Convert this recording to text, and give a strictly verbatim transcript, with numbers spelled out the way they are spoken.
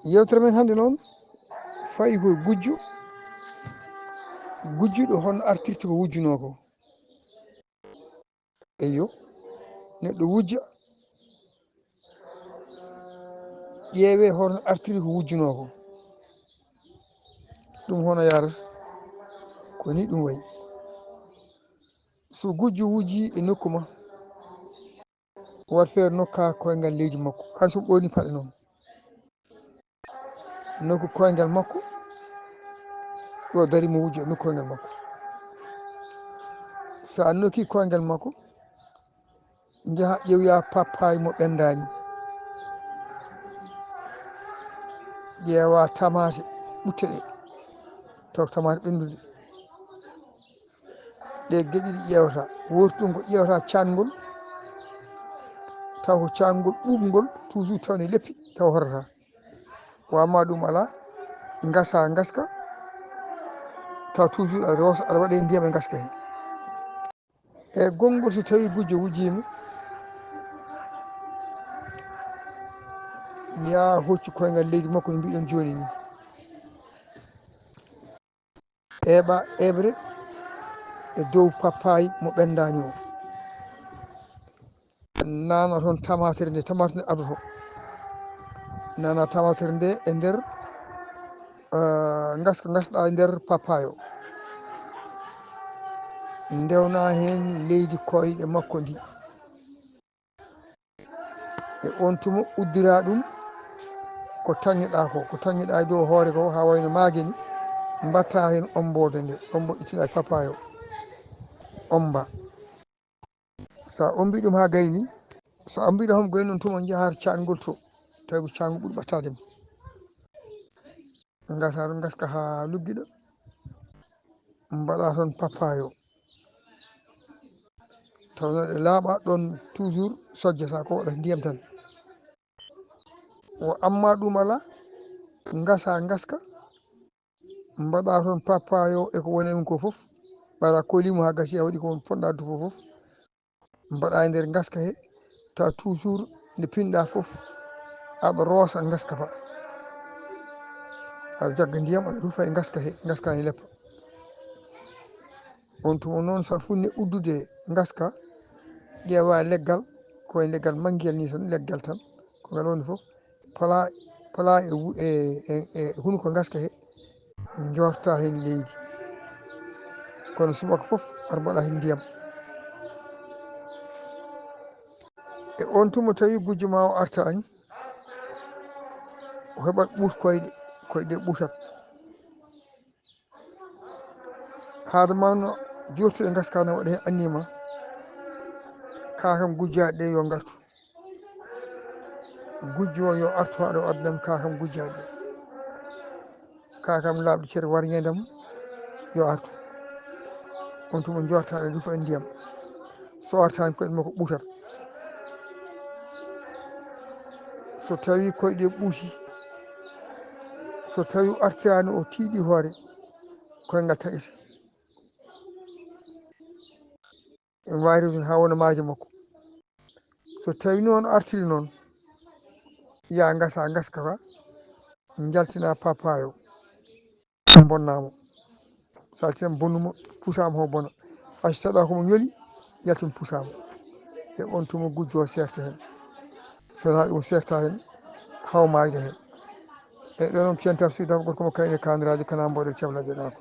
Yewtere men hannde noon fayi ko gujjo. Gujjuɗo hono artirta ko wujjunoo ko. Eyyo, neɗɗo wujja, ƴeewee hono artiri ko wujjunoo ko. Ɗum hono yaarata? Ko ni ɗum wayi. So gujjo wujji e nokku ma, waɗ feere nokka koyngal leydi makko, hay so ɓoyni paɗe noon. Nokku koyngal makko, ɗo dari mo wujja, nokku koyngal makko. So a nokki koyngal makko, njaha ƴeewoya pappaaye mo ɓenndaani. Ƴeewa tamaate, ɓutte ɗe, taw tamaate ɓenndude. Ɗe geɗe ɗiɗi ƴeewata. Wootu ɗum ko ƴeewata caangol, taw ko caangol ɓuuɓngol, toujours taw ne leppi, taw horata. Wa amma ɗum alaa, ngasa ngaska, taw toujours aɗa roosa, aɗa waɗa e ndiyam e ngaska he. E gonngol, so tawii gujjo wujjiima, yaa hoccu koyngal leydi makko no mbiɗen jooni ni. Eɓa eɓre e dow pappaaye mo ɓenndaani o. Nana toon tamatere nde, tamatere nde adoto. Nana tamatere nde e nder, eh, ngaska ngasɗa e nder pappaaye o. Ndewna heen leydi koyɗe makko ndi. E oon tuma uddira ɗum ko taŋŋeɗa ko, ko taŋŋeɗa e dow hoore ko, haa wayno maage ni, mbatta heen omboode nde, ombo ittina e pappaaye o, omba. So a ombi ɗum haa gayni, so a ombi ɗum haa gayni, oon tuma njaha caangol to, tawi ko caangol ɓuri ɓattaade mo. Ngasa ɗum ngaska haa luggiɗa, mbaɗa toon pappaaye o. Taw no ɗe laaɓa ɗoon, toujours sojjata ko waɗata ndiyam tan. Wa amma ɗum alaa, ngasa ngaska, mbaɗa toon pappaaye o e ko woni e mum ko fof, mbaɗa koli mum haa gasi a waɗi ko potɗa addude fof fof. Mbaɗa e nder ngaska he, taw toujours nde pinɗa fof, aɗa roosa ngaska ba. Aɗa jagga ndiyam, aɗa rufa e ngaska he, ngaska ne leppa. Oon tuma noon, so a funni uddude ngaska, ƴeewa leggal, ko wayi leggal manngiyal ni tan, leggal tan, ko ngal woni fof. Pala, pala e wu-, e, e, e hunuko ngaska he, njoorta heen leydi. Kono subaka fof, aɗa mbaɗa heen ndiyam. E oon tuma tawi gujjo ma o artaani, o heɓat ɓuut koyɗe, koyɗe ɓuutat. Haade ma no joortuɗe ngaska na waɗa heen anniya ma, ka kam gujjaaɗe ɗe yo ngartu. Gujjo o yo artu haa ɗo aduna mi, ka kam gujjaaɗe ɗe. Ka kam laaɓɗo cere warñeende mum, yo artu. Oon tuma njoorta ɗe, rufa e ndiyam. So artaani, koyɗe makko ɓuutat. So tawi koyɗe ɓuuti, so tawi o artiraani, o tiiɗi hoore, koyngal taƴete. Ene waawi rewde haa wona maaje makko. So tawi noon artiri noon, yaa ngasa, ngaska ka, njaltina pappaaye o, bonna mo. So a artinan bonnu mo, pusa mo haa bona. Hay so tawa ko mo ñoli, yaltin pusa mo. E oon tuma gujjo o seerta heen. So wonaa ɗum, seerta heen, haa o maayda heen. E ɗo noon, centa suudu gorko mo kayne kaaniraaji kana mboɗo ceflaje ɗo ko.